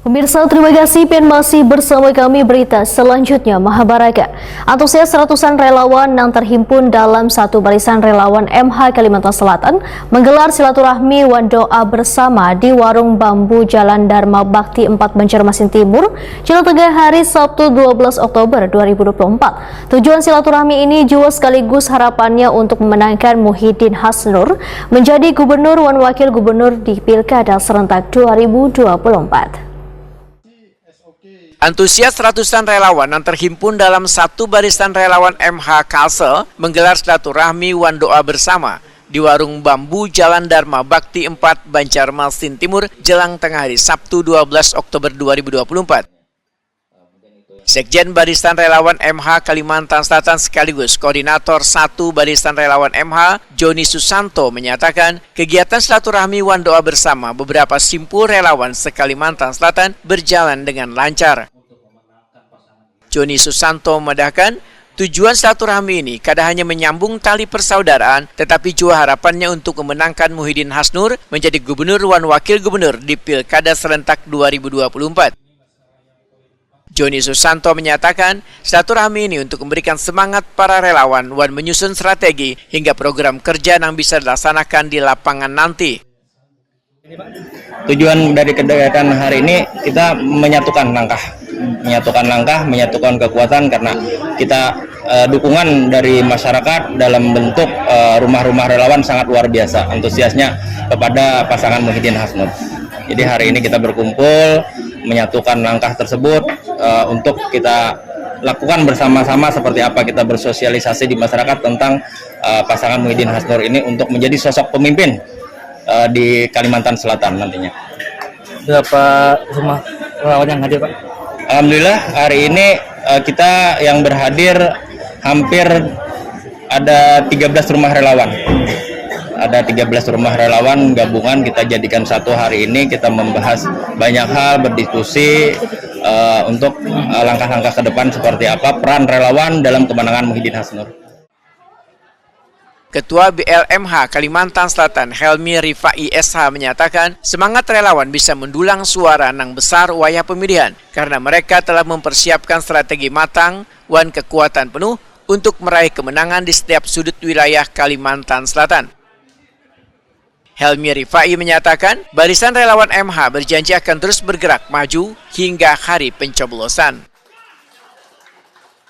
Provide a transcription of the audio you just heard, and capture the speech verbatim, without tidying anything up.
Pemirsa, terima kasih pian masih bersama kami. Berita selanjutnya, Mahabharata. Antusias ratusan relawan nang terhimpun dalam satu barisan relawan M H Kalimantan Selatan menggelar silaturahmi wan doa bersama di Warung Bambu, Jalan Dharma Bakti empat, Banjarmasin Timur, Jalan Tengah, hari Sabtu dua belas Oktober dua ribu dua puluh empat. Tujuan silaturahmi ini jua sekaligus harapannya untuk memenangkan Muhyiddin Hasnur menjadi gubernur wan wakil gubernur di Pilkada serentak dua ribu dua puluh empat. Antusias ratusan relawan yang terhimpun dalam satu barisan relawan M H Kalsel menggelar silaturahmi wan doa bersama di Warung Bambu, Jalan Dharma Bakti empat, Banjarmasin Timur, jelang tengah hari Sabtu dua belas Oktober dua ribu dua puluh empat. Sekjen Barisan Relawan M H Kalimantan Selatan sekaligus Koordinator satu Barisan Relawan M H, Joni Susanto, menyatakan kegiatan silaturahmi wan doa bersama beberapa simpul relawan se-Kalimantan Selatan berjalan dengan lancar. Joni Susanto memandahkan, tujuan silaturahmi ini kada hanya menyambung tali persaudaraan, tetapi jua harapannya untuk memenangkan Muhyiddin Hasnur menjadi gubernur wan wakil gubernur di Pilkada serentak dua ribu dua puluh empat. Joni Susanto menyatakan, silaturahmi ini untuk memberikan semangat para relawan wan menyusun strategi hingga program kerja yang bisa dilaksanakan di lapangan nanti. Tujuan dari kegiatan hari ini, kita menyatukan langkah, menyatukan langkah, menyatukan kekuatan, karena kita, eh, dukungan dari masyarakat dalam bentuk, eh, rumah-rumah relawan sangat luar biasa antusiasnya kepada pasangan Muhyiddin Hasnur. Jadi hari ini kita berkumpul, menyatukan langkah tersebut, eh, untuk kita lakukan bersama-sama seperti apa kita bersosialisasi di masyarakat tentang, eh, pasangan Muhyiddin Hasnur ini untuk menjadi sosok pemimpin, eh, di Kalimantan Selatan nantinya. Berapa rumah relawan yang hadir, Pak? Alhamdulillah, hari ini, eh, kita yang berhadir hampir ada tiga belas rumah relawan. Ada tiga belas rumah relawan gabungan kita jadikan satu hari ini, kita membahas banyak hal, berdiskusi, eh, untuk, eh, langkah-langkah ke depan seperti apa peran relawan dalam kemenangan Muhyiddin Hasnur. Ketua B L M H Kalimantan Selatan, Helmi Rifai S H, menyatakan semangat relawan bisa mendulang suara nang besar wayah pemilihan karena mereka telah mempersiapkan strategi matang wan kekuatan penuh untuk meraih kemenangan di setiap sudut wilayah Kalimantan Selatan. Helmi Rifai menyatakan, barisan relawan M H berjanji akan terus bergerak maju hingga hari pencoblosan.